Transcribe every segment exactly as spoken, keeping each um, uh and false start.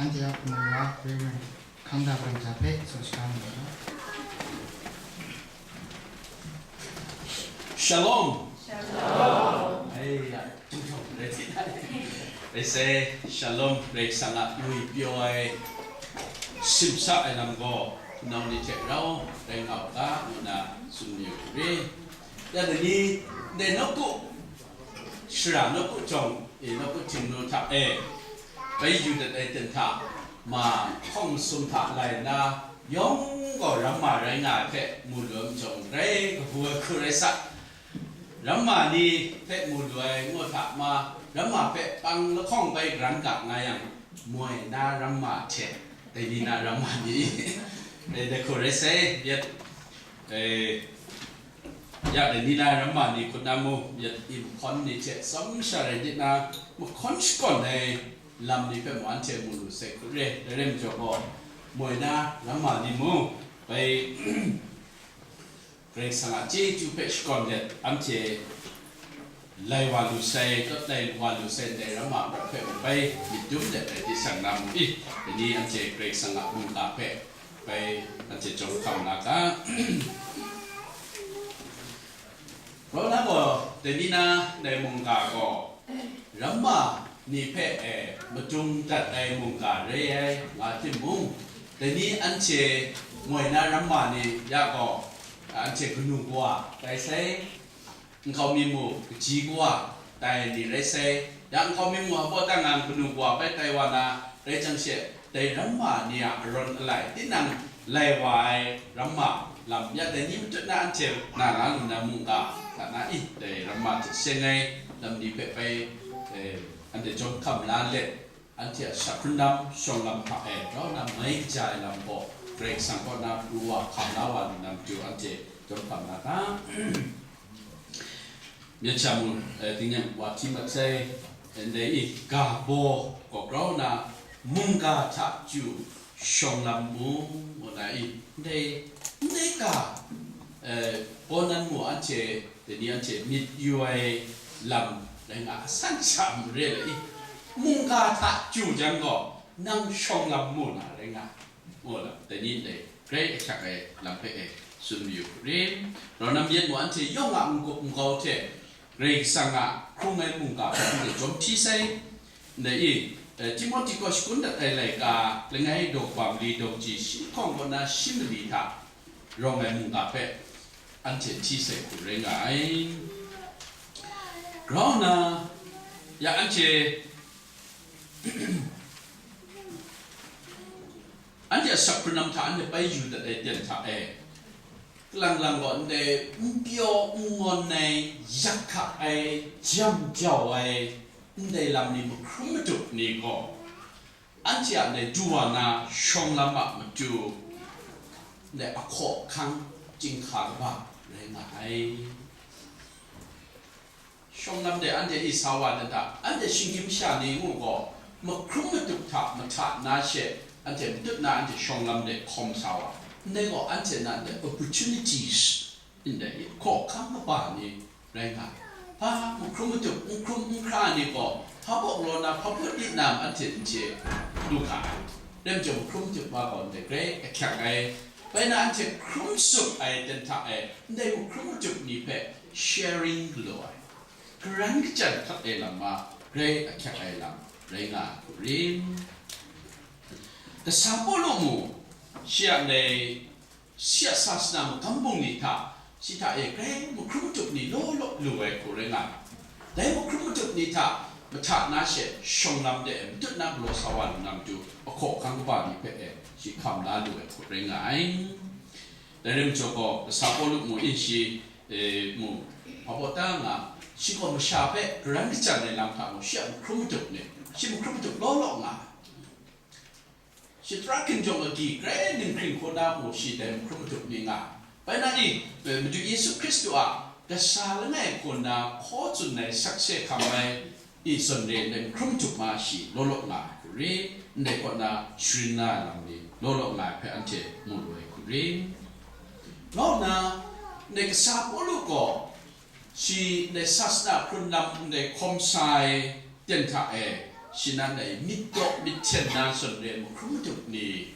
Anhte a hpung wa Reverend Hkangda Bangja hpe tsun shaga mu ga. Shalom. Shalom. Ai ya, tung tung, rai ti na. Rai sai, shalom, Karai Kasang a ngwi pyaw ai, simsa ai lam gaw, nau ni hte rau rai nga u ga, ngu na tsun yu re. Ya, dai ni, dai nawku, shara nawku jawng, e, nawku Htingnu hta e, bai yu dat ai ten hta, ma hkawng masum hta lai nna, yawng gaw ramma rai nga ai hpe mu lu ai majaw, grai kabu ai hku rai sa. Ramma ni hpe mu lu ai ngu hta ma, ramma hpe pang lahkawng bai karan ga nga yang, moi na ramma hte, dai ni na ramma ni, dai, dai hku rai sai, yet, e, ya, dai ni na ramma ni hkut na mu, yet, inhkawn ni hte tsawm sha rai nit na, mahkawn shakawn ai lam ni hpe mung anhte mu lu sai hkut re, dai rai majaw gaw, moi na ramma ni mung, bai, Karai Kasang a chyeju hpe shakawn let, anhte lai wa lu sai, tawt lai wa lu sai, ndai ramma hpe mung bai myit dum let ai hte shang na mu i, dai ni anhte Karai Kasang a mungga hpe bai anhte jawm hkam na ga. Rau na gaw, dai ni na ndai mungga gaw, ramma ni hpe, e, madung dat ai mungga re ai, nga timung, dai ni anhte moi na ramma ni ya gaw, anhte kanu kawa tai sai, nkau mi mu kaji kawa tai ni rai sai, ya nkau mi mu hpa tang ngang kanu kawa bai tai wa na, rai jang she, dai ramma ni a arawn alai, tinang lai wa ai ramma lam ya, dai ni matut na anhte na nga lu na mungga hta na i, dai ramma hte seng ai lam ni hpe bai, eh, anhte jawm hkam la let, anhte a sakhunlam shawng lam hta e grau na mai kaja ai lam gaw, Karai Kasang kaw na pru wa hkam la wa lu na matu anhte jawm hkam la ga. Myit sha mu, eh, tingnyang wa hti mat sai, eh, ndai i ga baw gaw grau na mungga hta chyu shawng lam mu, ngu na i, ndai, ndai ga, eh, baw nan mu anhte, dai ni anhte myit yu ai lam rai nga, asan sha mare lai i, mungga hta chyu jang gaw, nang shawng lam mu na rai nga. Ngu lam, dai ni ndai grai ahkyak ai lam hpe e tsun mayu hku rim. Rau na myit mu anhte yawng a n-gup n-gau hte Karai Kasang a hkrung ai mungga hpe anhte jawm hti sai. Ndai i, eh, Timohti kaw shakun dat ai laika langai daw kaba mali daw kaji shi lahkawng kaw na shi mali hta rawng ai mungga hpe anhte hti sai hku rai nga ai. Grau na, ya anhte Anhte a sakhunlam hta anhte bai yu dat ai ten hta e, kalang lang gaw ndai n pyaw n ngawn ai, yak hkak ai, jam jau ai, ndai lam ni mahkrum matup ni gaw, anhte a ndai du wa na shawng lam a matu, ndai ahkaw ahkang chyinghka kaba rai nga ai. Shawng lam de anhte i sa wa dan hta, anhte shinggyim masha ni ngu gaw, mahkrum matup hta mahta na she, anhte matut na anhte shawng lam de hkawm sa wa, ndai gaw anhte na ndai opportunities, ndai hkaw hkang kaba ni rai nga ai. Hpa mahkrum matup, n hkrum n hkra ni gaw, hpa baw galaw na, hpa put di na anhte n chye lu ga ai. Rai majaw, mahkrum matup wa gaw ndai grai ahkyak ai, bai na anhte hkrum sup ai dan hta e, ndai mahkrum matup ni hpe sharing galaw ai, karan kachyan hkap ai lam ma, grai ahkyak ai lam rai nga ai hku rim. Kasa Pawlu mu, shi a ndai, shi a sasana magam bungli hta, shi hta e grai mahkrum matup ni law law lu ai hku rai nga ai. Dai mahkrum matup ni hta mahta na she shawng lam de e matut na galaw sa wa lu na matu, ahkaw ahkang kaba ni hpe e shi hkam la lu ai hku rai nga ai. Dai rai majaw gaw, kasa Pawlu mu e shi, e, mu, hpa baw ta nga, shi gaw masha hpe karan kachyan ai lam hta mung, shi a mahkrum matup ni, shi mahkrum matup law law nga ai. Shi tara hkinjawng agyi grai ninghkring hkaw na mu, shi dai mahkrum matup ni nga ai. Bai na ni, e, Madu Yesu Hkristu a kasa langai hkaw na hkaw tsun ai sakse hkam ai, i zawn re ndai mahkrum matup ma shi law law nga ai hku ri, ndai kaw na sharin na ai lam ni law law nga ai hpe anhte mu lu ai hku ri. Grau na, ndai kasa Pawlu gaw shi ndai sasana hkrun lam ndai hkawm sa ai ten hta e, shi nan dai myit daw myit hten na zawn re mahkrum madup ni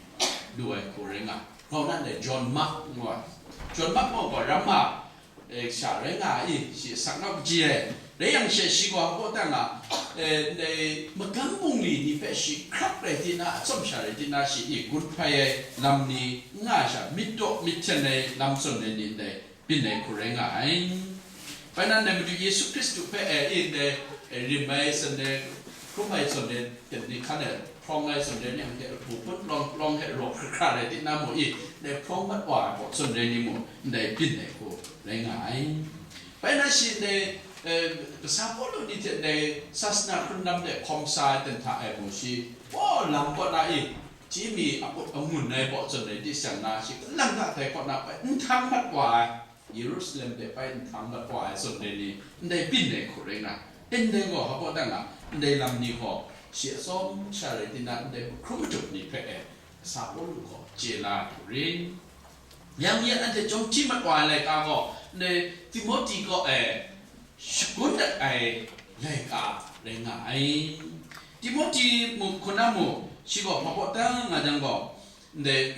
lu ai hku rai nga. Grau nan dai John Mark ngu ai. John Mark gaw, gaw Roma, eh, sha rai nga ai, shi asak nau kaji ai. Rai yang she, shi gaw hpaw tang a, eh, dai magam bungli ni hpe shi hkrak rai di na, atsawm sha rai di na, shi i gun hpai ai lam ni n nga ai sha, myit daw myit hten ai lam zawn re ni ndai byin ai hku rai nga ai. Bai nan, dai Madu Yesu Hkristu hpe, eh, i ndai, eh, rim ai zawn re, hkrum ai zawn re, ten ni hkan e hprawng ai zawn re ni anhte a hpung hpun lawng lawng hte raw hkra hkra rai di na mu i, ndai hprawng mat wa ai hpaw zawn re ni mu, ndai byin ai hku rai nga ai. Bai na shi ndai, eh, kasa Pawlu ni hte ndai sasana hkrun lam de hkawm sa ai ten hta e mu shi, paw lam kaw na i, chyi mi a put a ngun ai hpaw zawn re di shang na, shi lang hta dai kaw na bai nhtang mat wa ai. Yerusalem de bai nhtang mat wa ai zawn re ni, ndai byin ai hku rai nga, ndai gaw hpaw tang a, ndai lam ni gaw shi atsawm sha rai di na, ndai mahkrum madup ni hpe e, kasa Pawlu gaw chye la ai hku rin. Yang yet anhte chyawm hti mat wa ai laika gaw, ndai Timohti kaw e shagun dat ai laika rai nga ai. Timohti mung hku na mu, shi gaw hpaw tang nga jang gaw, ndai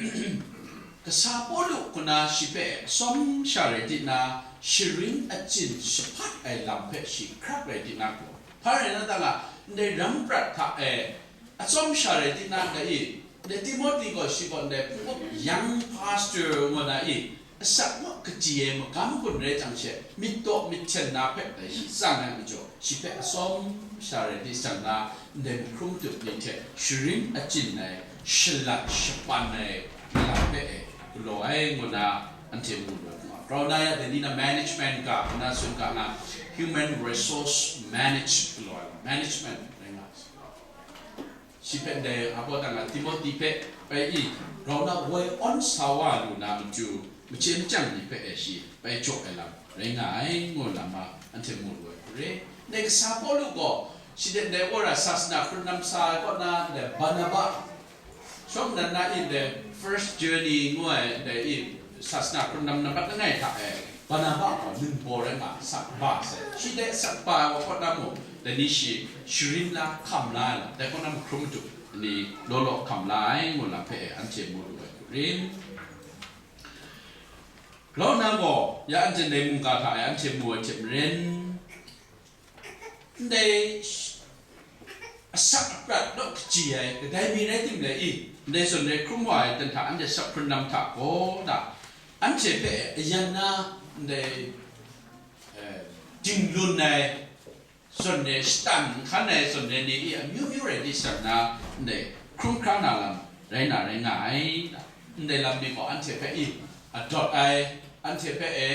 kasa Pawlu hku na shi hpe atsawm sha rai di na, sharin achyin shahpat ai lam hpe shi hkrak rai di na gaw, hpa rai na ta nga, ndai ram prat hta e atsawm sha rai di na ga i, ndai Timohti gaw shi gaw ndai hpung up young pastor ngu na i, asak naw kaji ai magam gun rai jang she, myit daw myit hten na hpe dai shi tsang ai majaw, shi hpe atsawm sha rai di shang na, ndai mahkrum madup ni hte sharin achyin ai, shalat shapan ai lam hpe e galaw ai ngu na, anhte mu lu ai hku nga. Grau na ya, dai ni na management ga, ngu na tsun ga nga, human resource manage galaw ai, management rai nga. Shi hpe ndai hpaw tang a, Timohti hpe bai i, grau na woi awn sa wa lu na matu, machye machyang ni hpe e shi bai jaw ai lam rai nga ai, ngu lam a, anhte mu lu ai hku re. Ndai kasa Pawlu gaw, shi de ndai wora sasana hkrun lam sa ai kaw na, ndai Barnaba, shawng nnan na in dai first journey ngu ai, dai i sasana hkrun lam nambat langai hta e, Barnaba gaw ningbaw rai nga, asak ba sai. Shi dai asak ba ai wa kaw na mu, dai ni shi sharin la, hkam la ai lam, dai kaw na mahkrum madup ni law law hkam la ai, ngu lam hpe e anhte mu lu ai hku rin. Grau na gaw, ya anhte ndai mungga hta e anhte mu ai hte maren, ndai sh-, asak aprat naw kaji ai, kadai mi rai tim le i, ndai zawn re hkrum wa ai, dan hta anhte sap hkrun lam hta gaw na, anhte hpe ayan na ndai, eh, dinglun ai zawn re, shatan nhkan ai zawn re ni i, amyu myu rai di shang na, ndai hkrum hkra na lam rai na rai nga ai, ndai lam ni gaw anhte hpe i, adawt ai, anhte hpe e,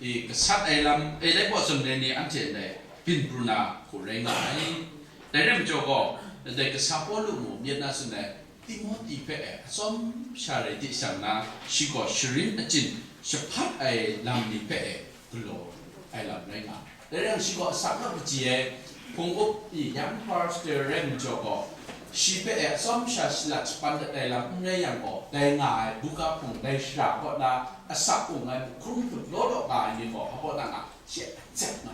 i, gasat ai lam, e, dai gaw zawn re ni anhte ndai byin pru na hku rai nga ai. Dai rai majaw gaw, ndai kasa Pawlu mu myit na tsun ai, Timohti hpe e atsawm sha rai di shang na, shi gaw sharin achyin shahpat ai lam ni hpe e galaw ai lam rai nga. Dai rai yang, shi gaw asak naw kaji ai hpung up i, young pastor rai majaw gaw, shi hpe e atsawm sha shalat shapan dat ai lam n rai yang gaw, dai nga ai buga hpung dai shara kaw na asak ung ai mahkrum hput law law nga ai ni gaw, hpaw na nga, shi a tsep nga,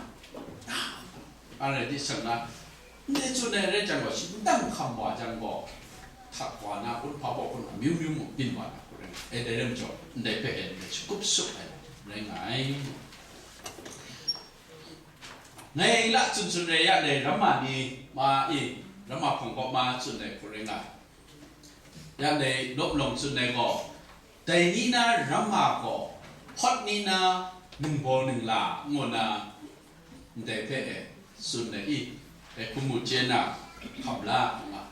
a rai di shang na, ndai tsun ai rai jang gaw, shi ndang hkam wa jang gaw, htak wa na, kun hpa baw kun amyu myu mung byin wa na, hku rai nga. E, dai rai majaw, ndai hpe e ndai shakup sup ai rai nga ai. Ngai la tsun tsun rai ya, dai ramma ni ma e, ramma hpung kaw ma tsun ai hku rai nga. Ya, dai lawp lawng tsun ai gaw, dai ni na ramma gaw, hpawt ni na ningbaw ningla ngu na, ndai hpe e tsun ai i, dai hkum mu chye na, hkam la, nga.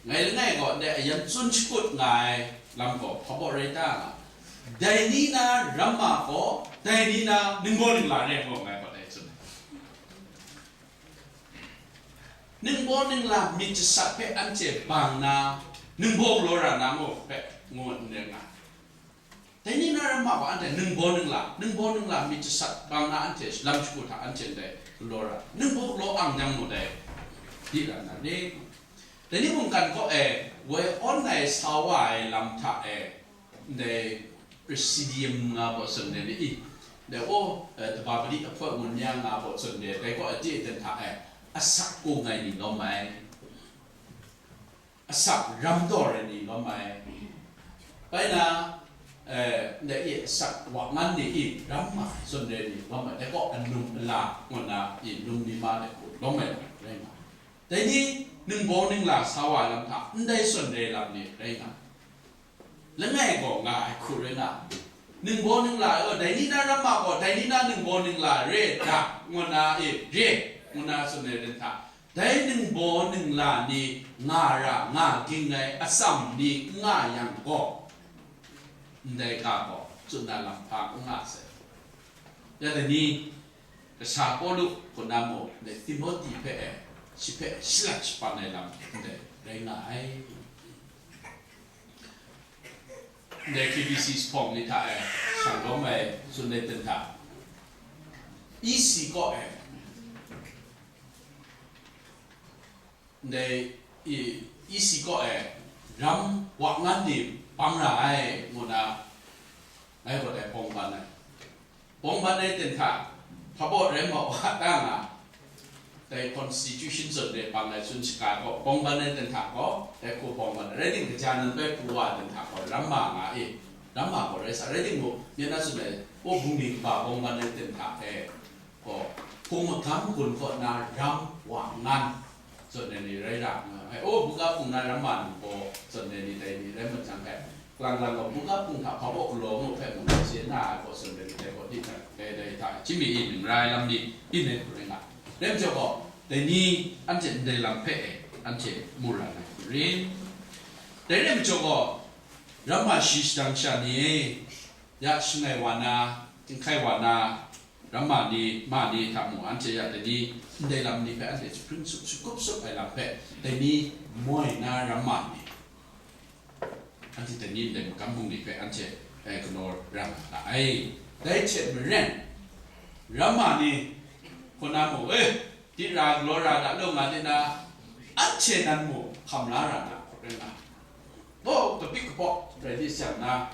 Ngai langai gaw ndai ayan tsun shakut nga ai lam gaw hpa baw rai ta nga, dai ni na ramma gaw, dai ni na ningbaw ningla re ai gaw ngai gaw dai tsun ai. Ningbaw ningla myit jasat hpe anhte bang na, ningbaw galaw ra na maw hpe ngu n rai nga. Dai ni na ramma gaw anhte ningbaw ningla, ningbaw ningla myit jasat bang na anhte lam shagu hta anhte ndai galaw ra, ningbaw galaw ang yang mung dai di ra na re. Dai ni mungkan kaw e, woi awn ai sa wa ai lam hta e, ndai presidium nga baw tsun de ni i, ndai, o, eh, taba mali ahpoi ngun ya nga baw tsun de, dai kaw a chye dan hta e, asak kung ai ni lawm ai. asak ram daw rai ni lawm ai, bai na, eh, ndai i asak wa ngan ni i ram ma zawn rai ni lawm ai, dai gaw anum ala ngu na i num ni ma dai hku lawm ai lam rai nga. Dai ni ningbaw ningla sa wa ai lam hta ndai zawn rai lam ni rai nga. Langai gaw nga ai hku rai nga. Ningbaw ningla, oh, dai ni na ram ma gaw, dai ni na ningbaw ningla re da, ngu na e, re, ngu na tsun ai ren hta, dai ningbaw ningla ni nga ra, nga ging ai atsam ni n nga yang gaw, ndai ga gaw, tsun na lam hpa n nga sai. Ya dai ni, kasha Pawlu hku na mung, ndai Timoti hpe e, shi hpe shalat shapan ai lam ndai rai nga ai. Ndai K B C hpawng ni hta e, shang lawm ai tsun ai ten hta, isi kaw e, ndai i, isi kaw e, ram wa ngan ni bang ra ai, ngu na, ngai gaw dai bawng ban ai. Bawng ban ai ten hta, hpa baw rai ma wa ta nga, dai constitution zawn de bang ai tsun shaga gaw, bawng ban ai ten hta gaw, dai hku bawng ban ai, rai ting, kaja nan bai pru wa ai ten hta gaw, ram ma nga e, ram ma gaw rai sa, rai timung, myen na tsun ai, o, bungli kaba bawng ban ai ten hta e, gaw, hpung magam gun kaw na ram wa ngan, zawn ai ni rai ra nga ai. O, buga hpung na ram ma ningbaw, zawn ai ni dai ni rai mat jang hpe, Kalang lang gaw, buga hpung hta hpa baw galaw mu hpe mung, hkyen na ai hkaw tsun ai ni dai gaw, di hta, dai, dai hta, chyinm mi i ning ra ai lam ni, byin ai hku rai nga. Dai majaw gaw, dai ni anhte ndai lam hpe e, anhte mu ra na hku rin. Dai rai majaw gaw, ramma shi shadang sha ni e, ya shangai wa na, chyinghkai wa na, ramma ni, ma ni hta mung, anhte ya dai ni, ndai lam ni hpe anhte jahpring sup, shagup sup ai lam hpe, dai ni moi na ramma ni, anhte dai ni ndai magam bungli hpe anhte, eh, galaw ra nga ga ai. Dai hte maren, ramma ni hku na mung, eh, di ra galaw ra da law nga di na, anhte nan mung hkam la ra na hku rai nga. Gaw, kapik kapawk rai di shang na,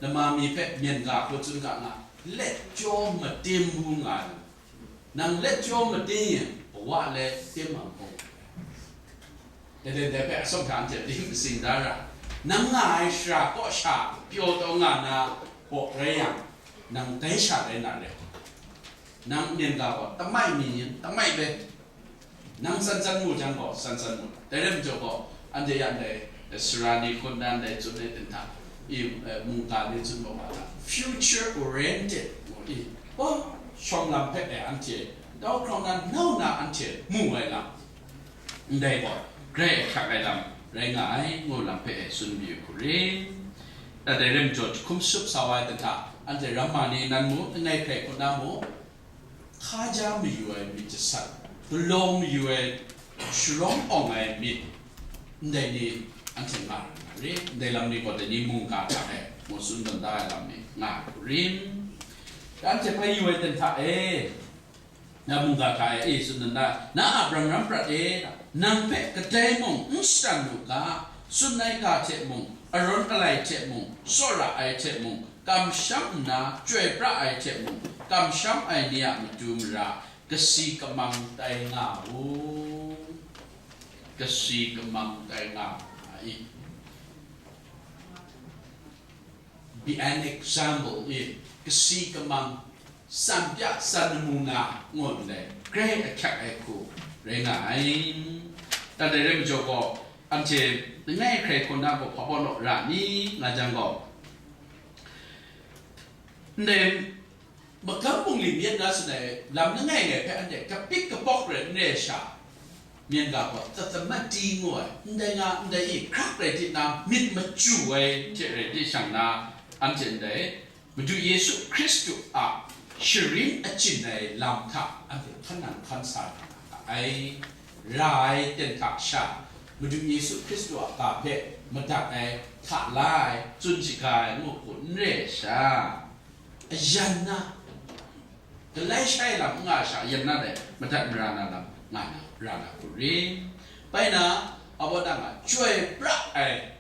nama mi hpe myen ga hku tsun ga nga, let jaw matim ngu nga ai. Nang let jaw matim yin, kawa let tim ang hkung. Dai, dai, dai hpe atsawm hta anhte ling matsing da ra. Nang nga ai shara kaw sha pyaw taw nga na gaw rai yang, nang dai sha rai na re. Nang myen ga gaw tamai mi yin, tamai bai. Nang tsan tsan mu jang gaw, tsan tsan mu. Dai rai majaw gaw, anhte ya ndai, eh, sara ni hkun dan dai tsun ai ten hta, i, eh, mungga ni tsun gaw wa hta, future oriented ngu i. Gaw, shawng lam hpe e anhte, dau hkrau na nau na anhte mu ai lam, ndai gaw, grai ahkyak ai lam rai nga ai, ngu lam hpe e tsun mayu hku rin. Dai rai majaw, jahkum shatup sa wa ai ten hta, anhte ramma ni nan mu, langai hkrai hku na mu, hkaja mayu ai myit jasat, galaw mayu ai, sharawng awng ai myit, ndai ni anhte nga ra nga re, ndai lam ni gaw dai ni mungga hta e, mu tsun dan da ai lam ni nga ai hku rin. Anhte hpa yu ai ten hta e, na mungga hta e, e tsun dan da, na Abraham ram prat e, nang hpe kadai mung n shatan lu ga, tsun ai ga hte mung, arawn alai hte mung, tsawra ai hte mung, kamsham nna chyoi pra ai hte mung, kamsham ai ni a matu mara kasi kamang tai nga u. Kasi kamang tai nga ai. Be an example in, kasi kamang, san pya, san namuna ngu ndai, grai ahkyak ai hku rai nga ai. Dai rai majaw gaw, anhte langai hkrai hkun na gaw hpa baw naw ra ni nga jang gaw, ndai magam bungli myit na sangai lam langai ngai hpe anhte kapik kapawk rai n rai sha, myen ga gaw tsatsam mati ngu ai, ndai nga ndai i hkrak rai di na, myit machyu ai hte rai di shang na, anhte ndai Madu Yesu Hkristu a sharin achyin ai lam hta anhte hkan nang hkan sa na nga ai. Ra ai ten hta sha, Madu Yesu Hkristu a ga hpe madat ai, hta la ai, tsun shaga ai ngu hku n re ai sha, ayan na, galai shai lam n nga ai sha, ayan na dai madat mara na lam nga na, ra na hku ri. Bai na, a baw dang a, chyoi pra ai,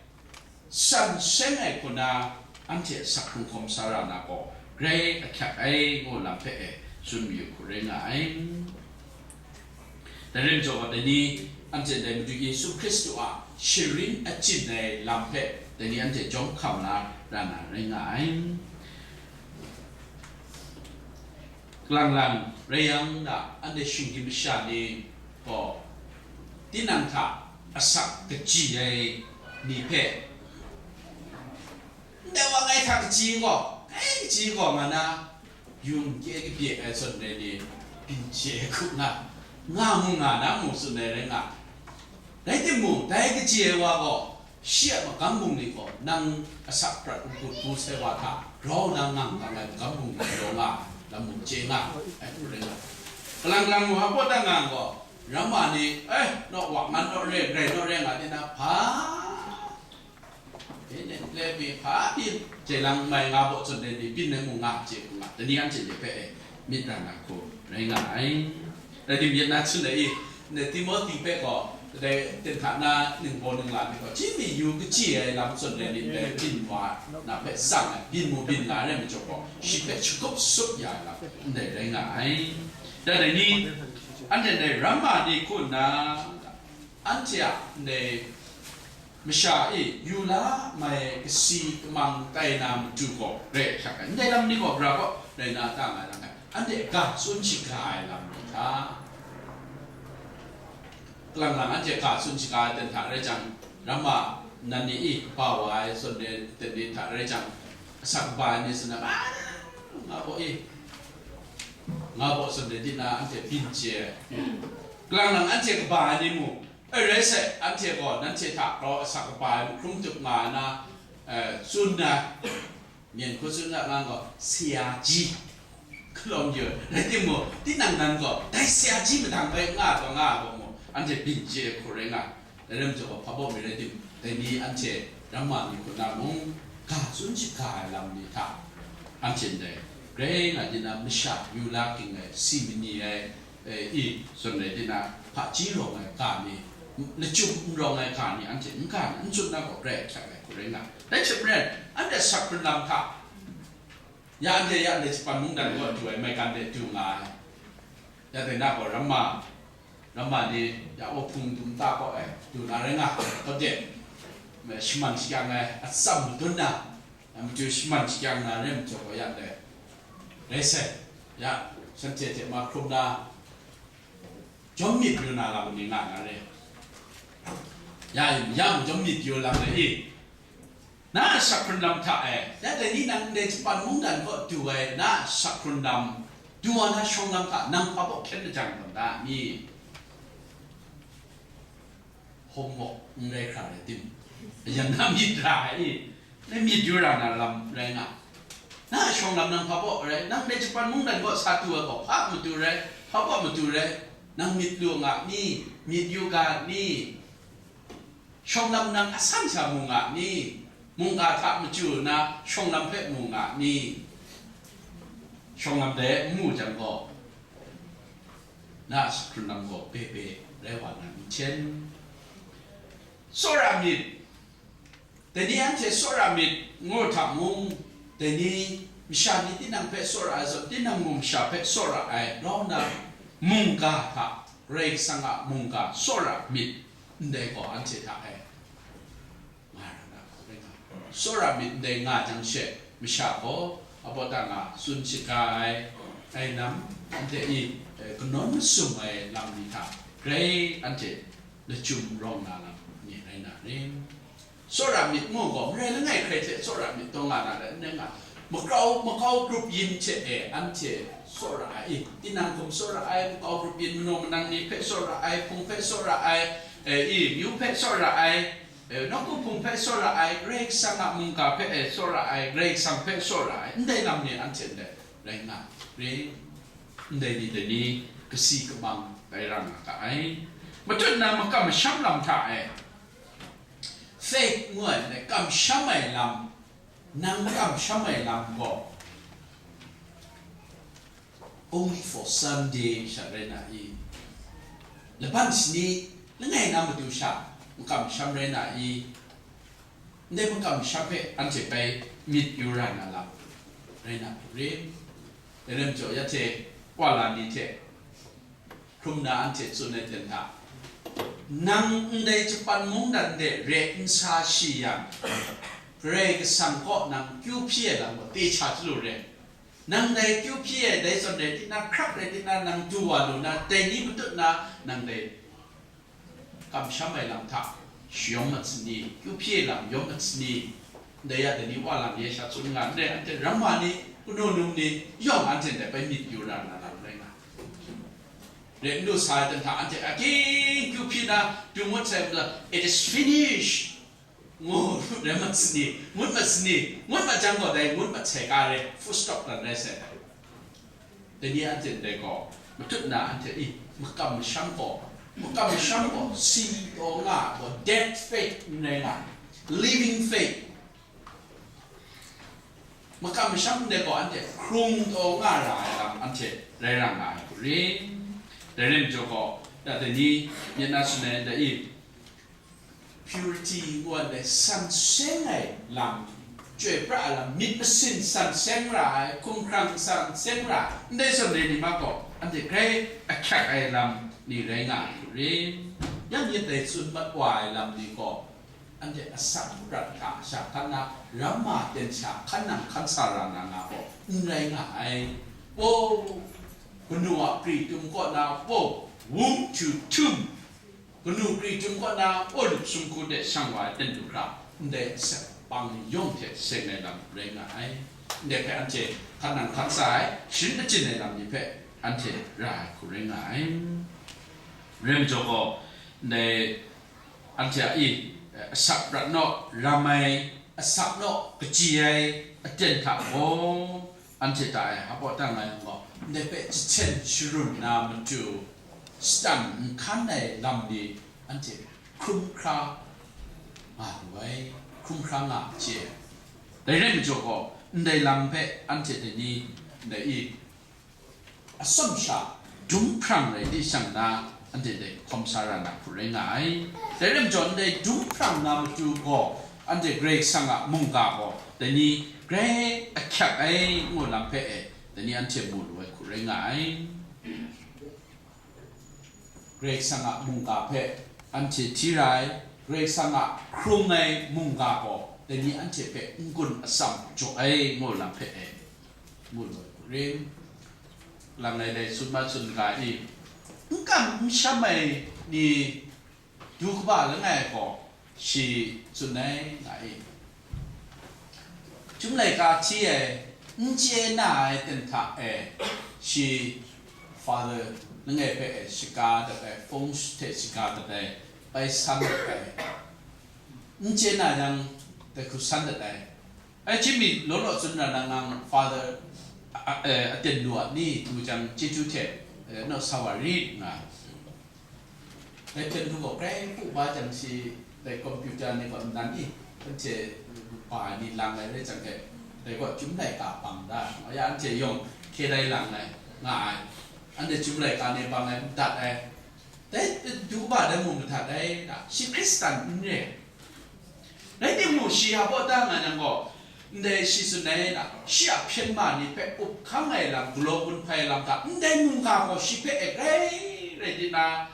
san seng ai hku na, anhte asak hkrung hkawm sa ra na gaw, grai ahkyak ai ngu lam hpe e tsun mayu hku rai nga ai. Dai rai majaw, dai ni, anhte ndai Madu Yesu Hkristu a sharin achyin ai lam hpe dai ni anhte jawm hkam la ra na rai nga ai. Kalang lang rai yang, da, anhte shinggyim masha ni gaw tinang hta asak kaji ai ni hpe, ndai wa ngai hta kaji gaw, ngai kaji gaw, nga na, yung kye kabye ai zawn rai ni, byin chye ai hku nga, nga mu nga na mu tsun ai rai nga. Rai timung, dai kaji ai wa gaw, shi a magam bungli gaw, nang asak prat n-gun bu sai wa hta grau na ngang kang ai magam bungli gaw nga, lam mung chye nga ai hku rai nga. Kalang lang mu hpa pawt da nga gaw, ramma ni, eh, naw wa man naw re, grai naw re nga di na, hpa, eh, ne, le pyi, hpa pyi, chye lang mai nga baw zawn rai ni, byin ai mung nga, chye hku nga, dai ni anhte hpe, eh, myit ra na hku rai nga ai. Rai tim, yet na chun ai i, ne, Timohti hpe gaw, kadai ten hta na ningbaw ningla ni gaw, chyi mi yu kachyi ai lam zawn rai ni, dai byin wa na hpe tsang ai, byin mu byin nga ai rai majaw gaw, shi hpe shagup sup ya ai lam ndai rai nga ai. Dai dai ni, anhte ndai ramma ni hku nna, anhte a ndai masha e yu la mai kasi kamang tai na matu gaw rai hkyak ai. Ndai lam ni gaw, gara gaw rai na ta nga ai lam ai, anhte ga tsun shaga ai lam ni hta, kalang lang anhte ga tsun shaga ai ten hta rai jang, ramma nan ni i kaba wa ai zawn ni ten ni hta rai jang, asak kaba ai ni tsun ai, a, nga baw i, nga baw zawn ni di na anhte byin chye ai. Kalang lang anhte kaba ai ni mu, e rai sai, anhte gaw nanhte hta rau asak kaba ai mahkrum tup nga ai na, eh, tsun ai. Myen hku tsun nga nga gaw, sayaji, kalawng yu, rai timung, tinang nan gaw, dai sayaji madang bai nga taw nga ai gaw mu, anhte byin chye ai hku rai nga. Dai lam jaw, hpa baw mi rai tim, dai ni anhte ramma ni hku na mung, ga tsun shaga ai lam ni hta, anhte ndai, grai nga di na masha yu la ging ai, si mani ai, eh, i, zawn rai di na, hpaji rawng ai ga ni, lachyum n rawng ai ga ni, anhte n ga na, n tsun na gaw, grai hkyak ai hku rai nga. Dai hte maren, anhte asak hkrun lam hta, ya anhte ya ndai Japan mungdan kaw du ai maigan de du nga ai. Ya dai na gaw, ramma, ramma ni, ya Awhpung dum ta kaw ai du na rai nga, kau de, shaman shakyang ai atsam madun na, ya matu shaman shakyang na rai majaw gaw, ya ndai, rai sai, ya shanhte hte mahkrum na, jawm myit yu na lam ni nga na re. Ya, ya jawm myit yu lam re i. Na asak hkrun lam hta e, ya dai ni nang ndai Japan mungdan kaw du ai na asak hkrun lam, du wa na shawng lam hta nang hpa baw hkyen lajang tawn da mi? Homework n rai hkra rai tim, yan na myit ra ai i, na myit yu ra na lam rai nga. Na shawng lam nang hpa baw rai, nang ndai Japan mungdan kaw sa du ai gaw hpa matu rai, hpa baw matu rai, nang myit lu nga ni, myit yu ga ni? Shawng lam nang asan sha mu nga ni? Mungga hta machyu na shawng lam hpe mu nga ni? Shawng lam dai n mu jang gaw, na asak hkrun lam gaw bebe rai wa na n hten. Tsawra myit, dai ni anhte tsawra myit ngu hta mung, dai ni masha ni tinang hpe tsawra ai zawn, tinang mung masha hpe tsawra ai, grau nna mungga hta, Karai Kasang a mungga tsawra myit ndai gaw anhte hta e nga ra na hku rai nga. Tsawra myit ndai nga jang she, masha gaw abaw ta nga tsun shaga ai, ai lam, anhte i, eh, kanawn masum ai lam ni hta grai anhte lachyum rawng na lam ni rai na ring. Tsawra myit ngu gaw, marai langai hkrai hte tsawra myit taw nga na rai, n rai nga. Makau, makau grup yin hte e anhte tsawra ai, i, tinang hkum tsawra ai, makau grup yin manaw manang ni hpe tsawra ai, hpung hpe tsawra ai, e, i, myu hpe tsawra ai, e, nawku hpung hpe tsawra ai, Karai Kasang a mungga hpe e tsawra ai, Karai Kasang hpe tsawra ai, ndai lam ni anhte ndai rai nga, rai, ndai ni dai ni kasi kamang rai ra nga ga ai. Matut na makam masham lam hta e, faith ngu ai, kamsham ai lam, nang kamsham ai lam gaw, only for Sunday sha rai na i? Laban shani langai na matu sha makamsham rai na i? Ndai makamsham hpe anhte bai myit yu ra na lam rai na rim? Dai lam jaw, ya hte wa la ni hte hkrum na anhte tsun ai ten hta, Nang ndai Japan mungdan de re n sa shi yang, Karai Kasang kaw nang kyu hpyi ai lam gaw techa chyalu re. Nang dai kyu hpyi ai dai zawn rai tinang, hkrak rai tinang, nang du wa lu na, dai ni matut na, nang dai kamsham ai lam hta shayawng mat sani, kyu hpyi ai lam yawng mat sani, ndai ya dai ni wa lam ye sha tsun nga, ndai anhte ramma ni, kanu num ni yawng anhte ndai bai myit yu ra na lam rai nga. Rai n lu sa ai dan hta anhte aking kyu hpyi na, du ngut sai, "It is finished," ngu rai mat sani, ngut mat sani, ngut mat jang gaw dai ngut mat sai ka re, full stop dan rai sai. Dai ni anhte ndai gaw, matut na anhte, i, makam masham gaw, makam masham gaw, si taw nga gaw, dead faith n rai nga, living faith. Makam masham ndai gaw anhte hkrung taw nga ra ai lam anhte rai ra nga ai hku rin. Dai rai majaw gaw, ya dai ni, myit na tsun ai ndai i, purity ngu ai, san seng ai lam, chyoi pra ai lam, myit masin san seng ra ai, hkumhkrang san seng ra ai, ndai zawn re ni ma gaw, anhte grai ahkyak ai lam ni rai nga ai hku rin. Yang yet dai tsun mat wa ai lam ni gaw, anhte asak prat hta sha hkan na, ramma ten sha hkan nang hkan sa ra na nga gaw, n rai nga ai. Paw, kanu a pri tum kaw na, paw, womb to tomb, kanu pri tum kaw na, paw lup sumhku de shang wa ai ten du hkra, ndai asak pang ni yawng hte seng ai lam rai nga ai. Ndai hpe anhte hkan nang hkan sa ai, sharin achyin ai lam ni hpe anhte ra ai hku rai nga ai. Rai majaw gaw, ndai anhte a i, asak prat naw, ram ai asak naw, kaji ai aten hta gaw, anhte ta e hpa dang ai yang gaw, ndai hpe jahten sharun na matu, Satan n hkan ai lam ni anhte hkrum hkra nga lu ai, hkrum hkra nga chye ai. Dai rai majaw gaw, ndai lam hpe anhte dai ni, ndai i, atsawm sha dum hprang rai di shang na, anhte dai hkawm sa ra na hku rai nga ai. Dai rai majaw, ndai dum hprang na matu gaw, anhte Karai Kasang a mungga gaw, dai ni grai ahkyak ai ngu lam hpe e, dai ni anhte mu lu ai hku rai nga ai. Karai Kasang a mungga hpe anhte hti ra ai, Karai Kasang a hkrung ai mungga gaw, dai ni anhte hpe n-gun atsam jaw ai ngu lam hpe e, mu lu ai hku rin. Langai dai tsun ma tsun ga i, n kam n sham ai ni du kaba langai gaw shi tsun ai nga i, Chyum laika hti ai, n chye na ai ten hta e, shi Father langai hpe e shaga dat ai, feng shui hte shaga dat ai, bai san dat ai, n chye na yang, dai hku san dat ai. Ai, hti mi law law tsun ra na ngang Father a, a, e, aten lu a ni, du jang chyeju hte, e, naw sa wa rit nga. Dai hpyen hku gaw, grai pu ba jang shi, dai computer ni gaw nnan i, anhte ba ai ni lang ai rai jang hte, dai gaw chyum laika bang da, ya anhte yawng hkye dai lang ai, nga ai, anhte chyum laika ni bang ai, madat ai, dai du ba dai mung madat ai, da, shi Hkristan n re ai. Rai timung, shi a baw da nga yang gaw, ndai shi tsun ai na, shi a hpyen ma ni hpe up hkang ai lam, galaw gun hpai ai lam hta, ndai mungga gaw shi hpe e grai rai di na,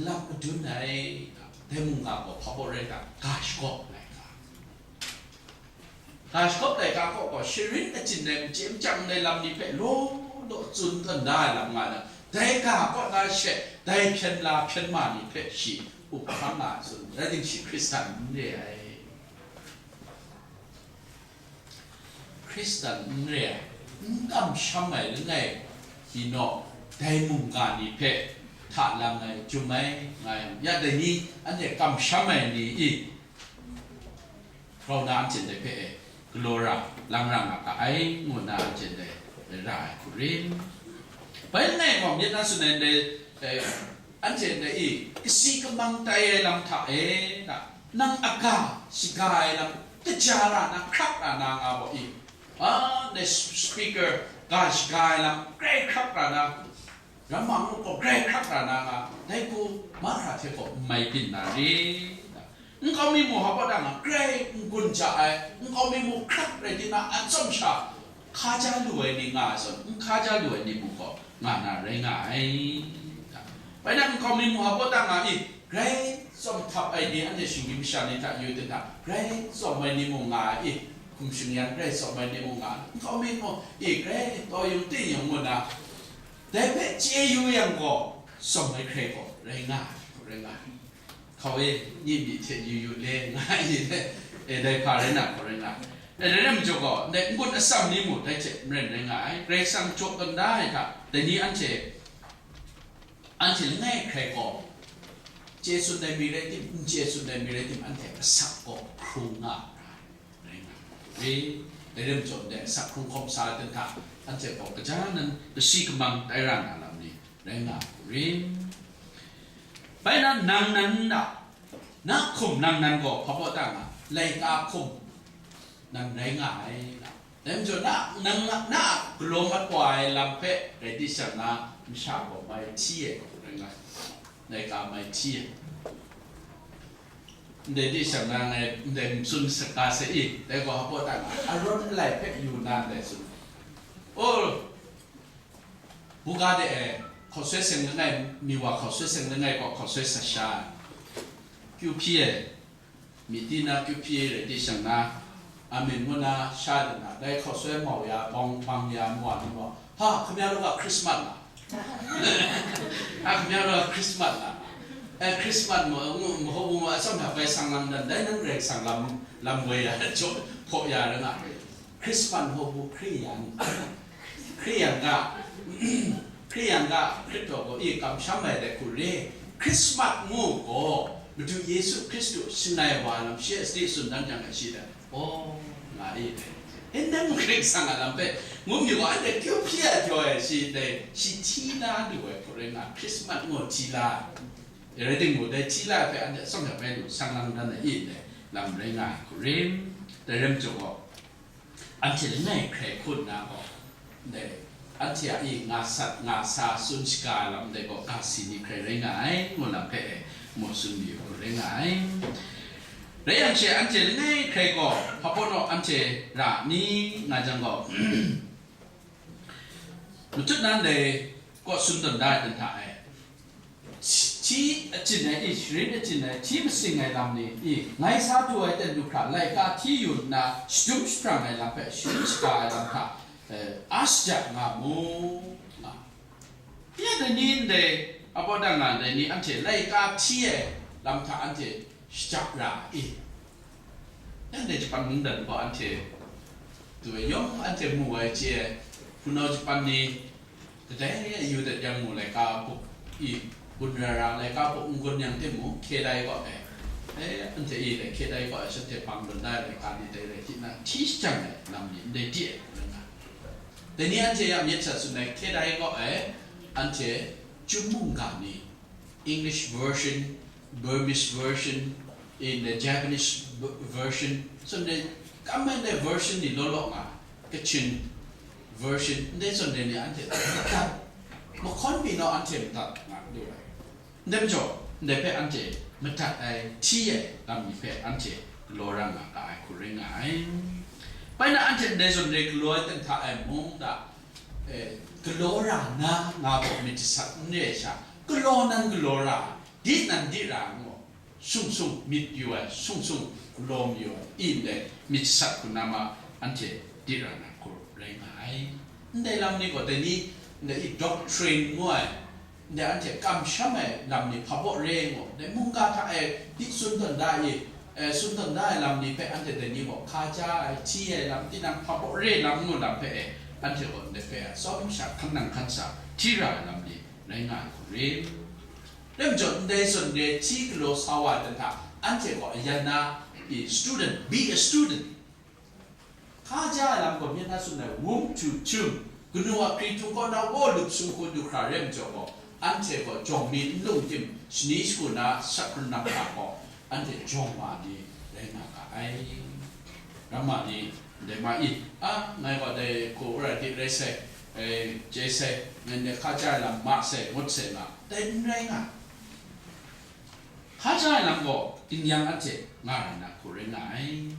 lap madun ai, dai mungga gaw hpa baw rai ta, ga shagawp ai ga. Ga shagawp ai ga kaw gaw, sharin achyin ai, machye machyang ai lam ni hpe law law tsun tawn da ai lam nga na, dai ga kaw na she, dai hpyen la hpyen ma ni hpe shi up hkang nga tsun, rai timung shi Hkristan n re ai. Hkristan n re ai, n kamsham ai langai, hpyi naw, dai mungga ni hpe hta lang ai, jum ai, nga yang, ya dai ni, anhte kamsham ai ni i, grau na anhte ndai hpe e, galaw ra, lang ra nga ga ai, ngu nna anhte ndai ra ai hku rin. Bai langai gaw, myit na tsun ai ndai, e, anhte ndai i, kasi kamang tai ai lam hta e, na, nang aga shaga ai lam, kaja ra na, hkrak ra na nga gaw i, a, ndai speaker ga shaga ai lam, grai hkrak ra na, Ramma ngu gaw grai hkrak ra na nga, dai hku mahkra hte gaw n mai byin na rit? Nkau mi mung hpa baw da nga, grai n-gun ja ai, nkau mi mung hkrak rai di na, atsawm sha hkaja lu ai ni nga ai zawn, n hkaja lu ai ni mung gaw nga na rai nga ai. Bai nang nkau mi mung hpa baw ta nga i, grai tsawm htap ai ni, anhte shinggyim masha ni hta yu ai hta, grai tsawm ai ni mung nga ai i, hkum shingyan grai tsawm ai ni mung nga ai, nkau mi mung i, grai taw yung ting yung ngu na, dai hpe chye yu yang gaw, tsawm ai hkrai gaw rai nga ai, rai nga ai. Hkau e, nye myi hte yu yu le, nga ai ni le, e, dai hpa rai na, hkau rai nga ai. E, dai rai majaw gaw, ndai n-gun atsam ni mung dai hte maren rai nga ai. Karai Kasang jaw tawn da ai hta, dai ni anhte, anhte langai hkrai gaw, chye tsun ai mi rai tim, n chye tsun ai mi rai tim, anhte asak gaw hkrung nga ai, rai nga ai. Dai rai majaw, ndai asak hkrung hkawm sa ai hta, anhte gaw kaja nan lasi kamang tai ra na lam ni rai nga ai. Bai na, nang nan na, na hkum nang nan gaw hpa baw ta nga, laika hkum nan rai nga ai na. Dai majaw, na, nang, na, na galaw mat wa ai lam hpe rai di shang na, masha gaw mai hti ai hku rai nga ai. Laika mai hti ai. Ndai di shang na ngai, ndai n tsun sa ga sai i, dai gaw hpa baw ta nga, Aron alai hpe yu na ndai tsun. O, buga de e, hkausoi seng langai, mi wa hkausoi seng langai gaw hkausoi sa sha ai. Kyu hpyi e, myi ti na kyu hpyi rai di shang na, amin ngu na sha de na, dai hkausoi mau ya, bawng bang ya, mu wa ni gaw, ha, hkam ya lu ga Christmas na. A, hkam ya lu ga Christmas na. E, Christmas mu, mu, mu, mu, atsawm hta bai sang lam dan, dai nang Karai Kasang lam, lam woi ya, jaw, hpaw ya rai nga. Christmas hpaw bu Hkriyan, Hkriyan ga, Hkriyan ga Hkristu gaw i kamsham ai dai hku re, Christmas ngu gaw Madu Yesu Hkristu shangai wa lam shi a sadi tsun dan yang ai shi dai, aw, nga i dai. E, nang Karai Kasang a lam hpe ngu mi gaw, anhte kyu hpyi a jaw ai shi dai, shi hti na lu ai hku rai nga, Christmas ngu hti la ai. E, rai timung, dai hti la ai hpe anhte atsawm hta bai lu, sang lang dan ai i ndai lam rai nga ai hku rim, dai rai majaw gaw, anhte langai hkrai hkun na gaw, ndai, anhte a i nga sat, nga sa, tsun shaga ai lam ndai gaw, ga si ni hkrai rai nga ai, ngu lam hpe e, mu tsun mayu hku rai nga ai. Rai yang she, anhte langai hkrai gaw, hpa baw naw anhte ra ni nga jang gaw, matut na ndai kaw tsun tawn da ai hta e, hti achyin ai i, sharin achyin ai, hti masing ai lam ni i, ngai sa du ai ten du hkra, laika hti yu nna, shadum jahprang ai lam hpe sharin shaga ai lam hta, eh, a shaja nga mu, nga. Ya dai ni ndai, a baw dang nga ndai ni, anhte laika hti ai lam hta anhte shaja ra i. Yang dai Japan mungdan gaw anhte, tu e yawng anhte mu ai chye ai, hpunau Japan ni, kadai yu dat yang mu, laika buk i gun ra ra, laika buk n gun yang timung, hkye dai gaw ai. E, anhte i dai hkye dai gaw ai, shanhte hpang lun da ai laika ni dai rai tinang, hti shajang ai lam ni ndai di ai, ngu na. Dai ni anhte ya myit sat tsun ai, hkye dai gaw ai, anhte Chyum mungga ni, English version, Burmese version, in the Japanese v-, version, so ndai kam ai ndai version ni law law nga, Kachin version, ndai so ndai ni anhte madat, mahkawn pyi naw anhte madat nga lu ai. Ndai majaw, ndai hpe anhte madat ai, hti ai lam ni hpe anhte galaw ra nga ga ai hku rai nga ai. Bai na anhte ndai zawn re galaw ai ten hta ai mung da, eh, galaw ra na nga gaw myit jasat n re ai sha, galaw nan galaw ra, di nan di ra ngu, sung sung myit yu ai, sung sung galaw mayu ai, i ndai myit jasat hku na ma anhte di ra na hku rai nga ai. Ndai lam ni gaw, dai ni, ndai i doctrine ngu ai, ndai anhte kamsham ai lam ni hpa baw re ngu, ndai mungga hta e di tsun tawn da i, eh, tsun tawn da ai lam ni hpe anhte dai ni gaw hkaja ai, hti ai lam, tinang hpa baw re lam ngu lam hpe e, anhte gaw ndai hpe a tsawm sha hkan nang hkan sa hti ra ai lam ni rai nga ai hku rim. Dai majaw, ndai zawn re hti galaw sa wa ai ten hta, anhte gaw ayan na, i student, be a student. Hkaja ai lam gaw, myit na tsun ai, womb to tomb, kanu a hkritung kaw na, wawlup sumhku du hkra re majaw gaw, anhte gaw jawng mi n lung tim, shani shagu na, sak hkrun na hkra gaw, anhte jawng wa ni rai nga ga ai. Ramma ni, ndai ma i, a, ngai gaw dai hku ra di rai sai, e, chye sai, ngai ndai hkaja ai lam ma sai, ngut sai nga, dai n rai nga. Hkaja ai lam gaw, tingyan anhte nga ra na hku rai nga ai.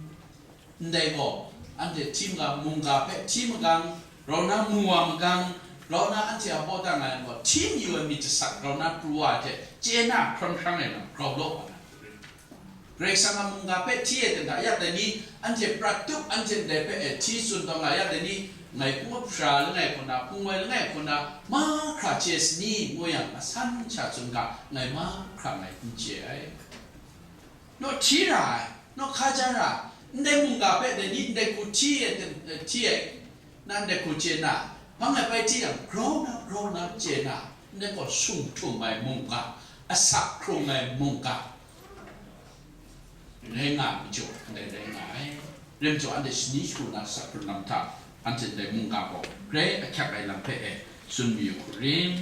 Ndai gaw, anhte hti magang, mungga hpe hti magang, rau na mu wa magang, Grau na anhte a baw dang ai gaw, hti mayu ai myit jasat grau na pru wa ai hte chye na hkrawng hkrang ai lam grau law wa na. Karai Kasang a mungga hpe hti e ten hta, ya dai ni anhte prat tup, anhte ndai hpe e hti tsun taw nga, ya dai ni ngai hpung up sara langai hku na, hpung woi langai hku na, mahkra chye sani ngu yang, asan sha tsun ga, ngai mahkra ngai n chye ai. Naw hti ra ai, naw hkaja ra ai, ndai mungga hpe dai ni ndai hku hti e ten, eh, hti e, na ndai hku chye na, hpang ai pai hti yang, grau na, grau na chye na, ndai gaw sung htum ai mungga, asak hkrung ai mungga rai nga ai majaw, ndai rai nga ai. Rai majaw, anhte shani shagu na asak hkrung lam hta, anhte ndai mungga gaw grai ahkyak ai lam hpe e tsun mayu hku ring.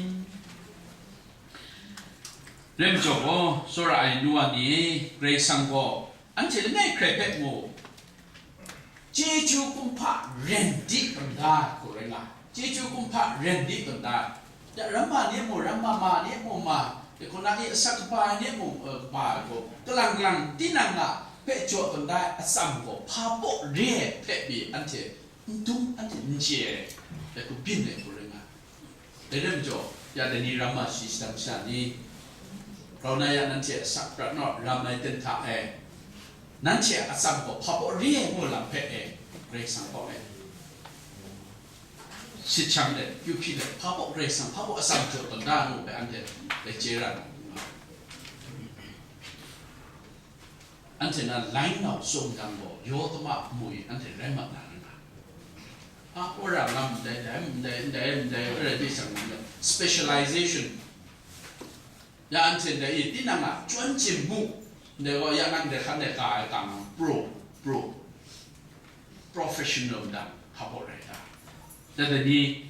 Rai majaw gaw, tsawra ai nu wa ni e, Karai Kasang gaw anhte langai hkrai hpe mu, chyeju kumhpa ren di tawn da ai hku rai nga ai. Chyeju kumhpa ren di tawn da ai. Ya, ramma ni mu, ramma ma ni mu ma, e, kaw na e, asak kaba ai ni mu, e, kaba ai gaw, kalang kalang tinang a hpe jaw tawn da ai atsam gaw, hpa baw re ai hpe pyi anhte n dum, anhte n chye ai, dai hku byin ai hku rai nga ai. Dai rai majaw, ya dai ni ramma shi shadang sha ni, grau na ya nanhte asak prat naw ram ai ten hta e, nanhte a atsam gaw hpa baw re ai ngu lam hpe e, Karai Kasang kaw e, sit shang let, kyu hpyi let, hpa baw Karai Kasang, hpa baw atsam jaw tawn da ngu hpe anhte dai chye ra na. Anhte na lainau tsun yang gaw, yaw tama mui anhte rai mat na rai nga. A, wora ngam ndai, ndai, ndai, ndai, ndai, wora di shang ndai, specialization. Ya anhte ndai, i, tinang a, chyawn chyen mu, ndai gaw, ya nang ndai hkan ndai ka ai kang, pro, pro, professional dang, hpa baw rai ta. Dai dai ni,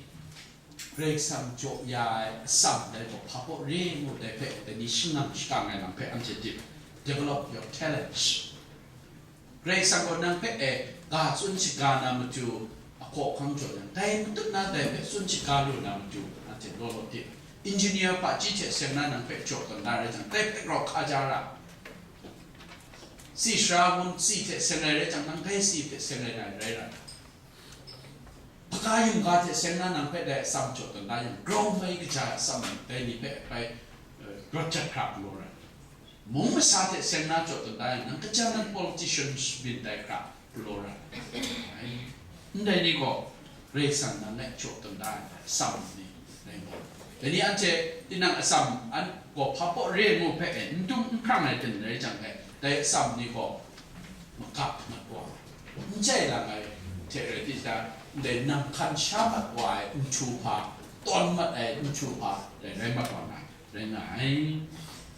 Karai Kasang jaw ya ai atsam dai gaw hpa baw re ngu dai hpe, dai ni shangang shakang ai lam hpe anhte tip, develop your talents. Karai Kasang gaw nang hpe e ga tsun shaga na matu, a hkawhkang jaw yang, dai matut na dai hpe tsun shaga lu na matu, anhte law law tip. Engineer hpaji hte seng na nang hpe jaw tawn da rai jang, dai hpe rau hkaja ra. Si sara gun si hte seng ai rai jang, nang dai si hte seng ai na rai ra. Hpaga yumga hte seng na nang hpe dai atsam jaw tawn da yang, grau mai kaja ai atsam dai ni hpe bai, eh, rawt jat hkra galaw ra ai. Mung masa hte seng na jaw tawn da yang, nang kaja nan politician shabyin tai hkra galaw ra ai. Ndai ni gaw, Karai Kasang nang e jaw tawn da ai atsam ni rai nga ai. Dai ni anhte tinang atsam an gaw hpa baw re ngu hpe e, n dum n hprang ai ten rai jang e, dai atsam ni gaw magap mat wa, n jai lang ai hte rai di ta, ndai nang hkan sha mat wa ai nhtu hpa, tawn mat ai nhtu hpa, dai rai mat wa na, rai nga ai.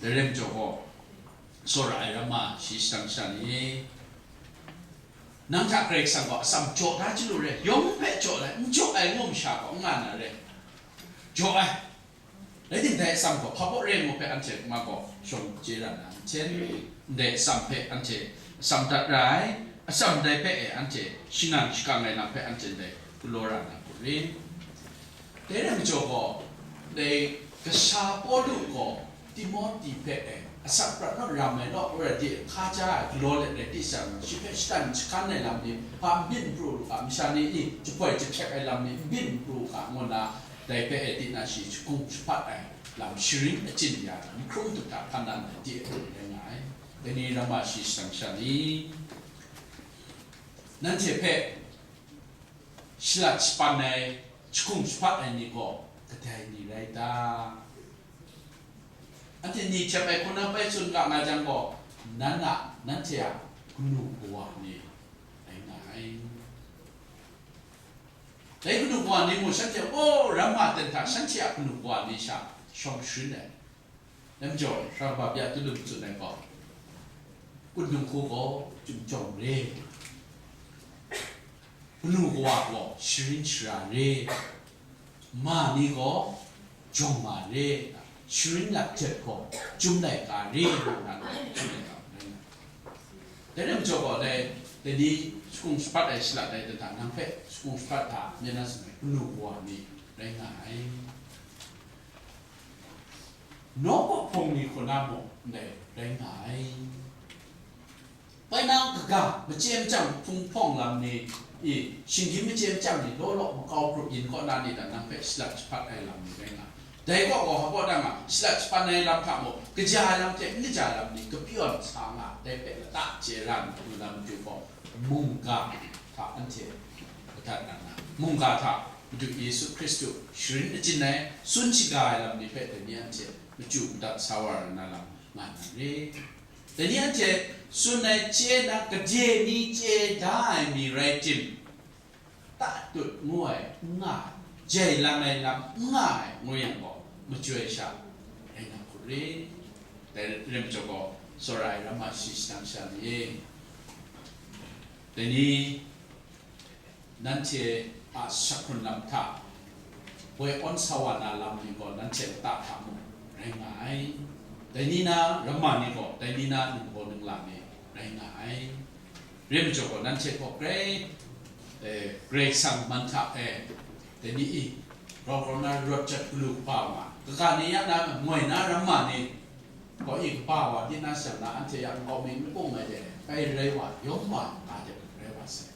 Dai rai majaw gaw, tsawra ai ramma shi shadang sha ni, nang hta Karai Kasang gaw atsam jaw da chyalu re, yawng hpe jaw ai, n jaw ai ngu masha gaw n nga na re, jaw ai. Rai timung, dai atsam gaw hpa baw re ngu hpe anhte ma gaw shawng chye ra na, nsen ndai atsam hpe anhte atsam dat ra ai, atsam dai hpe e anhte shangang shakang ai lam hpe anhte ndai galaw ra na hku rin. Dai rai majaw gaw, dai kasha Pawlu gaw Timohti hpe e, asak prat naw ram ai naw, wora de hkaja ai galaw let rai di shang, shi hpe shatan jahkan ai lam ni hpa n byin pru lu ga, masha ni, i, jahpoi jahkyek ai lam ni n byin pru ga, ngu na, dai hpe e tinang shi shakung shahpat ai lam sharin achyin ya, n hkrung dum hta hkan na ndai di ai hku rai nga ai. Dai ni ramma shi shadang sha ni, nanhte hpe shalat shapan ai, jahkung jahpat ai ni gaw kadai ni rai ta? Anhte ni hkyep ai hku na bai tsun ga nga jang gaw, nan a, nanhte a kanu kawa ni rai nga ai. Dai kanu kawa ni mung shanhte, o, ramma ten hta shanhte a kanu kawa ni sha shawng sharin ai. Dai majaw, Sara Bapya Tulun tsun ai gaw, kundung hku gaw chyum jawng re, kanu kawa gaw sharin shara re, ma ni gaw jawng ma re, sharin lak jet gaw chyum laika re, ngu na tsun ai ga rai nga. Dai rai majaw gaw, dai, dai ni shakung shahpat ai shalat dai hta, nang hpe shakung shahpat hta, myen na seng ai kanu kawa ni rai nga ai. Nawku hpung ni hku na mung ndai rai nga ai. Bai nang kaga, machye machyang hpung hpawng lam ni, i, shinggyim machye machyang ni law law makau grup yin kaw na ni dan nang hpe shalat jahpat ai lam ni rai nga. Dai kaw gaw, hpa kaw dang a, shalat jahpan ai lam hta mung, kaja ai lam hte n kaja ai lam ni kapyawn sa nga, dai hpe lata chye ra n hkrum na matu gaw, mungga hta anhte madat na nga, mungga hta Madu Yesu Hkristu sharin achyin ai, tsun shaga ai lam ni hpe dai ni anhte machyu madat sa wa ra na lam nga na re. Dai ni anhte tsun ai chye na, gade mi chye da ai mi rai tim, tatut ngu ai n nga ai, jai lang ai lam n nga ai ngu yang gaw, majoi sha rai na hku re. Dai rai majaw gaw, tsawra ai ramma shi shadang sha ni e, dai ni nanhte a shahkrun lam hta woi awn sa wa na lam ni gaw nanhte lata hta mung rai nga ai. Dai ni na ramma ni gaw, dai ni na ningbaw ningla ni rai nga ai. Rai majaw gaw, nanhte gaw grai, eh, Karai Kasang man hta e, dai ni i, grau grau na rawt jat galu kaba wa, kaga ni ya na moi na ramma ni gaw i kaba wa di na shang na, anhte ya nkau mi n kung ai de, kai rai wa, yawng wa, nga de rai wa sai.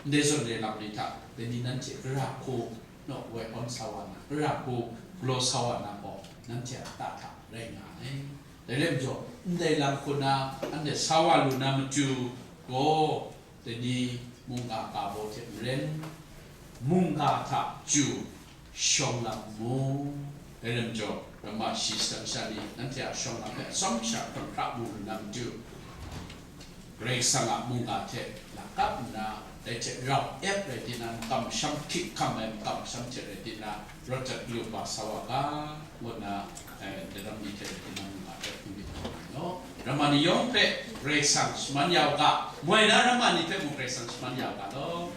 Ndai zawn re lam ni hta, dai ni nanhte gara hku naw woi awn sa wa na, gara hku galaw sa wa na gaw, nanhte a lata hta rai nga ai. Dai rai majaw, ndai lam hku na anhte sa wa lu na matu gaw, dai ni mungga ka baw hte maren, mungga hta chyu shawng lam mu. Dai lam jaw, ramma shi shadang sha ni, nanhte a shawng lam hpe atsawm sha hkawm hkra mu lu na matu, Karai Kasang a mungga hte lakap nna, dai hte rau ep rai tinang, makam masham hkrik hkam ai makam masham hte rai tinang, rawt jat galu kaba sa wa ga, ngu nna, eh, daram ni hte rai tinang, mungga hpe hpung myit hkawm ai law. Ramma ni yawng hpe Karai Kasang shaman ya u ga, moi na ramma ni hpe mung Karai Kasang shaman ya u ga law.